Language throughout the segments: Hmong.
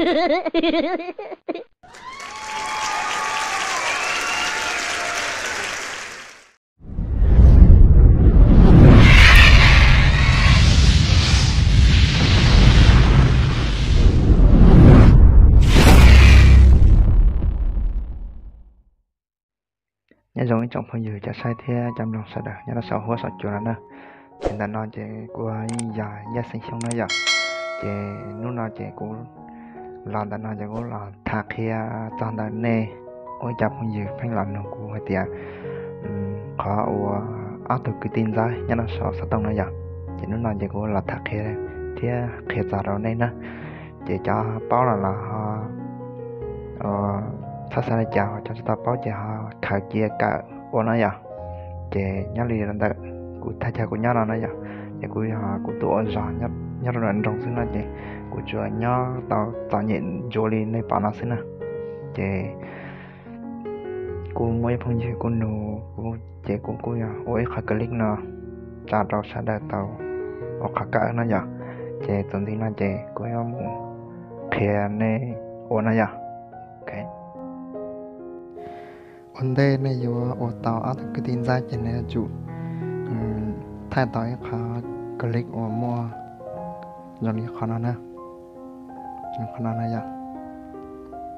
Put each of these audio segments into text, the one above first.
Nyob zoo ib tsoom phooj ywg cov saib thiab cov mloog sawv daws nyob rau saum huab saum cua no na. Ces ntawm no ces kuv yeej yog Yaj Xeeb Xyooj na yom. Ces hnub no ces kuv los ntawm no ces kuv los tham qhia txog ntawm nej ua ib co phooj ywg pheej los nug kuv hais tias qhov uas ob tug kwv tij ntxawb nyob rau saum xov tooj no yom. Ces hnub no ces kuv los tham qhia thiab qhia txog rau nej na. Ces cov paub los los ho txhob xav li cas, cov tsis tau paub ces ho khaws cia kawm ua no yom. Ces nyob li ntawm kuv thaj chaw kuv nyob no na yom, ces kuv yog kuv tuaj ua zog nyob rau nram nroog xwb no ces kuv tsuas nyob tau txom nyem ntsuav li nej pom no xwb na. Ces kuj muaj ib phooj ywg kuj nug kuv ces kuv kuj yog ua ib qhov clip no tso rau sawv daws tau ua qhov kawm no yom. Ces txuas ntxiv no ces kuv yuav mus qhia nej ua no yom. Ua ntej nej yuav ua tau ob tug kwv tij ntxawb ces nej yuav tsum thaij tau ib qhov clip uas muaj zoo li qhov no na. Qhov no na yom.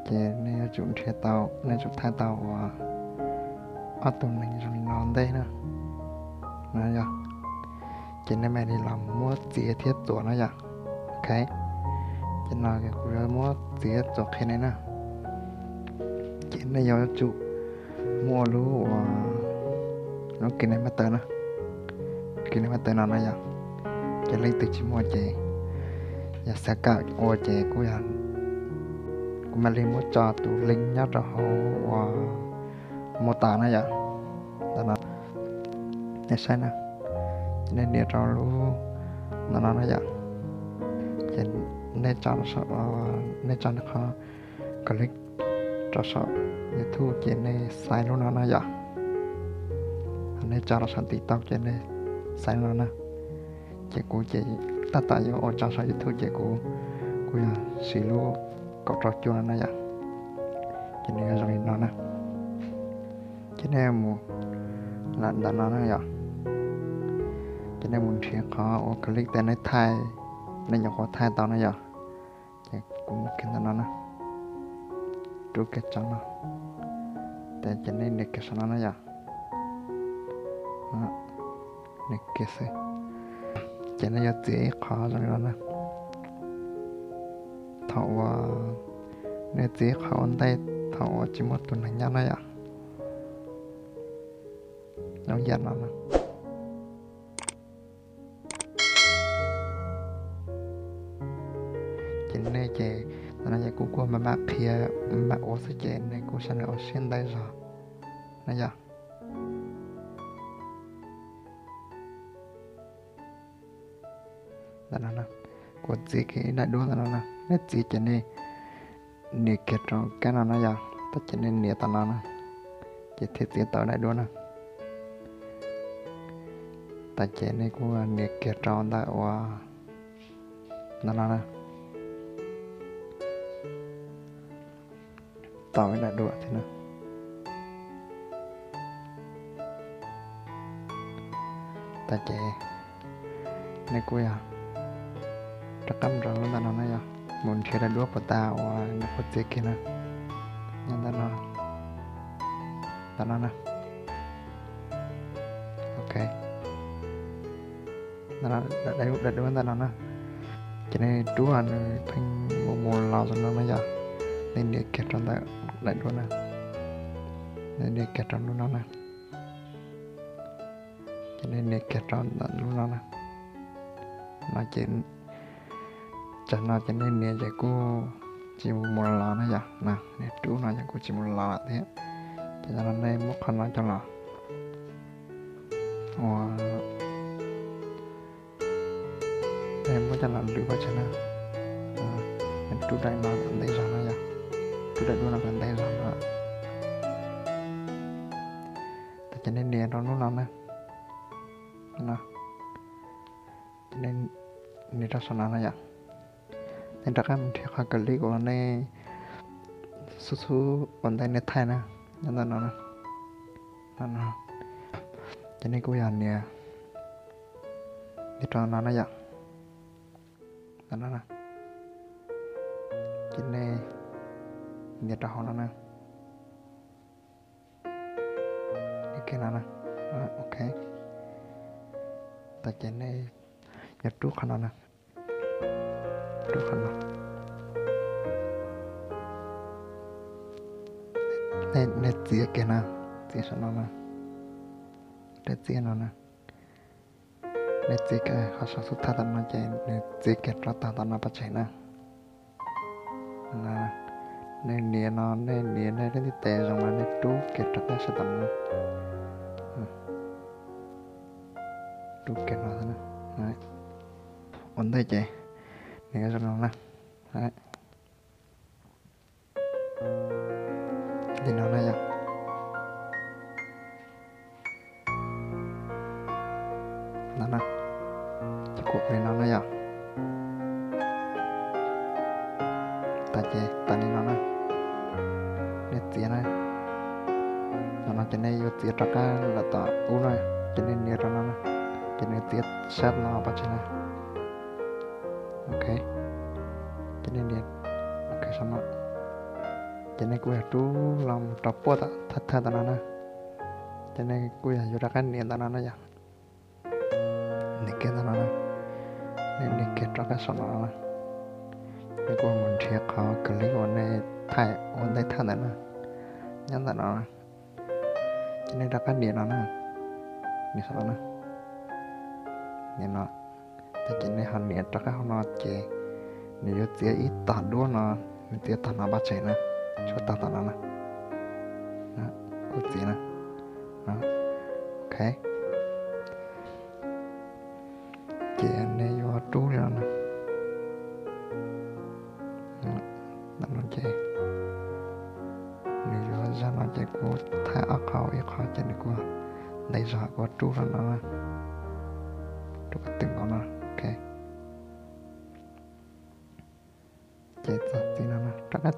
Ces nej yuav tsum nrhiav tau, nej yuav tsum thaij tau uas ob tug neeg zoo li no ua ntej na. No yog, ces nej mam li los muab txiav thiab txuas no yom. Ok, ces no kuv yuav muab txiav txuas qhia nej na. Ces nej yuav tsum muaj lub uas lub KineMaster na, KineMaster no na yom. Ces leej twg tsis muaj ces yog xav kawm ua ces kuj yog kuv mam li muab tso tus link nyob rau hauv uas mô tả na yom. Ntawm no nej saib na, ces nej nias rau lub ntawm no na yom. Ces nej tso, nej tso qhov click rau saum YouTube ces nej xaiv lub no na yom. Nej tso rau saum TikTok ces nej xaiv lub no na. Ces kuv ces tab tom yuav ua tso saum YouTube ces kuv, kuv yog siv lub kaum rau cuaj no na yom. Ces nws yuav zoo li no na. Ces nej mus ntawm no na yom. Ces nej mus nrhiav qhov ua click tej nej thaij, nej nyuam qhuav thaij tau na yom. Ces kuv mus kiag ntawm no na, rub kiag tso no, ces nej nias kiag saum no na yom. Nias kiag xwb, ces nej yuav txiav ib qho zoo li no na. Thaum uas nej txiav ib qho ua ntej, thaum uas tsis muaj tus neeg nyob na yom, zoo yam no na. Ces nej ces, ntawm no ces kuv kuj maj mam qhia, maj mam ua xwb ces nej kuj sawv daws ua siab ntev zog na yom. Ntawm no, kuv txiav kiag ib daim duab ntawm no na, nej txiav ces nej nias kiag rau kab no na yom, tas ces nej nias tom no na, ces thiaj txiav tau daim duab na. Tas ces nej kuj nias kiag rau ntawm uas ntawm no na, tau ib daim duab thiab na. Tas ces nej kuj yog rov qab mus rau lub ntawm no na yom, mus nrhiav daim duab puas tas uas nws kuj txiav kiag na, nyob ntawm no, ntawm no na. Ok, daim duab ntawm no na, ces nej rub nws pheej mus mus los zoo no na yom, nej nias kiag rau ntawm daim duab na, nej nias kiag rau lub no na, ces nej nias kiag rau ntawm lub no na, no ces tsam no ces nej nias ces kuj tsis mus mus los na yom, nej rub no ces kuj tsis mus los lawm thiab. Ces no nej muab qhov no coj los ua, nej muab coj los lwm pov tseg na, rub daim no kom ntev zog no yom, rub daim duab no kom ntev zog no. Tas ces nej nias rau lub no na, no, ces nej nias rau saum no na yom. nej rov qab mus nrhiav qhov clip uas nej xub xub ua ntej nej thaij na, nyob ntawm no na. Ces nej kuj yog nias, nias rau no na yom. Ces nej nias rau hauv no na. Nias kiag no na. Ok. Tag ces nej yuav rub qhov no na. Rub qhov no. Nej txiav kiag no, txiav saum no na. Rab txiab no na. Nej txiav kiag qhov saum xub thawj tom no ces nws txiav kiag rov tag tom no pov tseg na. Nej nias no, nej nias nej lub ntiv tes zoo no nej rub kiag rov qab sab tom no. Rub kiag no xwb na. Ua ntej ces nws yuav zoo no na. Li no na yom. No na, ces kuj li no na yom. Tag ces tag li no na, nej txiav na. Tom no ces nej yuav txiav rov qab los tom ub na, ces nej nias rau no na, ces nws txiav sab no pov tseg na. Ok, ces nej nias, ok, saum no, ces nej kuj yog rub los mus rau puag tom thawj thawj tom no na, ces nej kuj yog yuav rov qab nias ntawm no na yom. Nias kiag ntawm no na, nej nias kiag rov qab saum no na, nej kuj mus nrhiav qhov clip uas nej thaij ua ntej thawj ntawm na, nyob ntawm no na. Ces nej rov qab nias no na, nias saum no na, nias no, tag ces nej ho nias rov qab hauv no ces nws yuav txiav ib tog duab no, nws txiav tog no pov tseg na, tshuav tog tom no na, kuj txiav na, ok. Ces nej yuav rub li no na. Ntawm no ces nws yuav zaj no ces kuv thaij ob qho ib qho ces nws kuj ntev zog kuv rub rau no na. Rub qhov twg nkaus no, ok. Ces txog txij no na, rov qab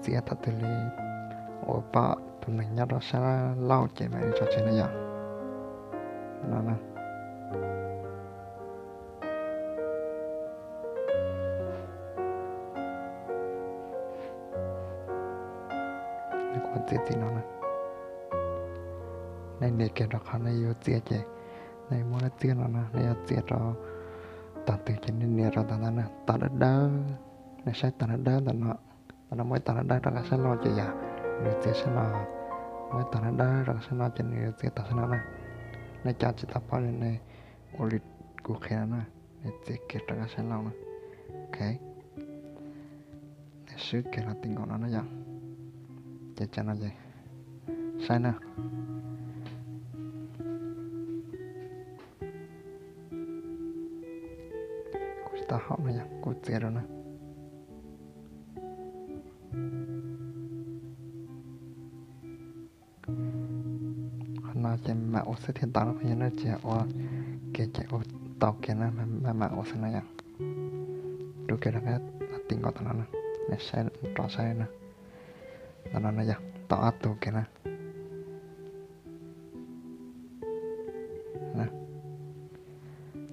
txiav thaum twg li uas pom tus neeg nyob rau sab laug ces mam li tso tseg na yom. No na. Kuv txiav txij no na. Nej nias kiag rau qhov nej yuav txiav ces nej muab lub txiab no na, nej yuav txiav rau tog twg ces nej nias rau tog ntawd na. Tog dawb dawb, nej saib tog dawb dawb ntawm no, ntawm no muaj ib tog dawb dawb rau qab sab laug ces yog nws txiav sab no, muaj ib tog dawb dawb rau qab sab no ces nws yuav txiav tog sab no na. Nej cov tsis tau paub li nej ua li kuv qhia no na, nej txiav kiag rau qab sab laug na. Ok, nej swb kiag los ti nkaus no na yom. Ces tsam no ces saib na. Kuv tsis tau haum no yog kuv txiav rau na. Qhov no ces mam ua xwb thiaj tau na, qhov yog nej tsis ua kiag ces ua tau kiag na, mam mam ua xwb na yom. Rub kiag rau qab ti nkaus tom no na, nej saib rov saib na. Tom no na yog tau ob tug kiag na.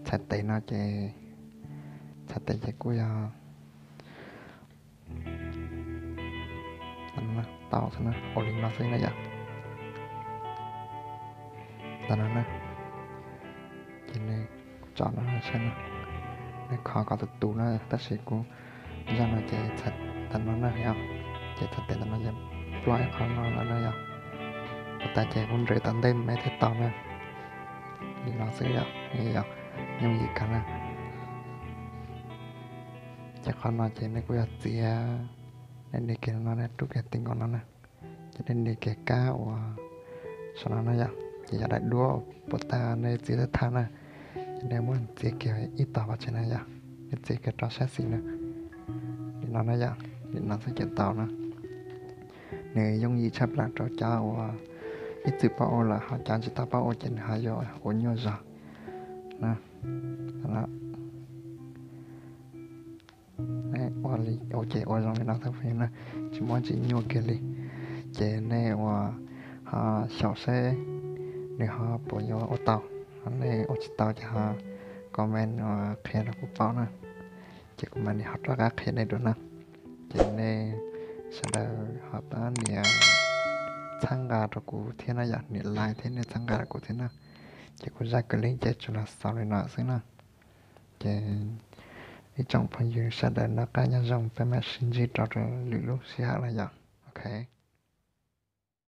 Txhais tes no ces, txhais tes ces kuj yog tau xwb na, ua li no xwb na yom. Tom no na, ces nws tso no saib na, nws kho kom tus tus na, tab sis kuv zaj no ces txhais tes no na yom, ces txhais tes tom no ces ploj ib qho no lawm na yom. Puas tas ces kuv nres tom ntej me thiaj tau na. Li no xwb yom, yog yooj yim kawg na. Ces qhov no ces nej kuj yog txiav, nej nias kiag no, nej rub kiag ti nkaus no na, ces nej nias kiag kab uas saum no na yom, ces yog daim duab puas tas nej txiav thaj na, ces nej muab txiav kiag ib tog pov tseg na yom, nej txiav kiag rau sab xis na. Li no na yom, li no xwb ces tau na. Nws yooj yim tshaj plaws rau cov uas ib txwm paub ua lawm, ho cov tsis tau paub ua ces nws ho yuav ua nyuaj zog na. Nej ua li, ua ces ua zoo li no xwb phooj ywg na, tsis muaj tsis nyuaj kiag li. Ces nej ua ho xyaum seb nws ho puas yuav ua tau, ho nej ua tsis tau ces ho comment qhia rau kuv paub na, ces kuv mam li ho rov qab qhia nej dua na. Ces nej sawv daws ho pab nias txhawb nqa rau kuv thiab na yom, nias like thiab nias txhawb nqa rau kuv thiab na. Ces kuv zaj clip ces tsuas los xaus li no xwb na. Ces ib tsoom phooj ywg sawv daws noj qab nyob zoo, peb mam sib ntsib rau lwm lub sij hawm na yom. Ok.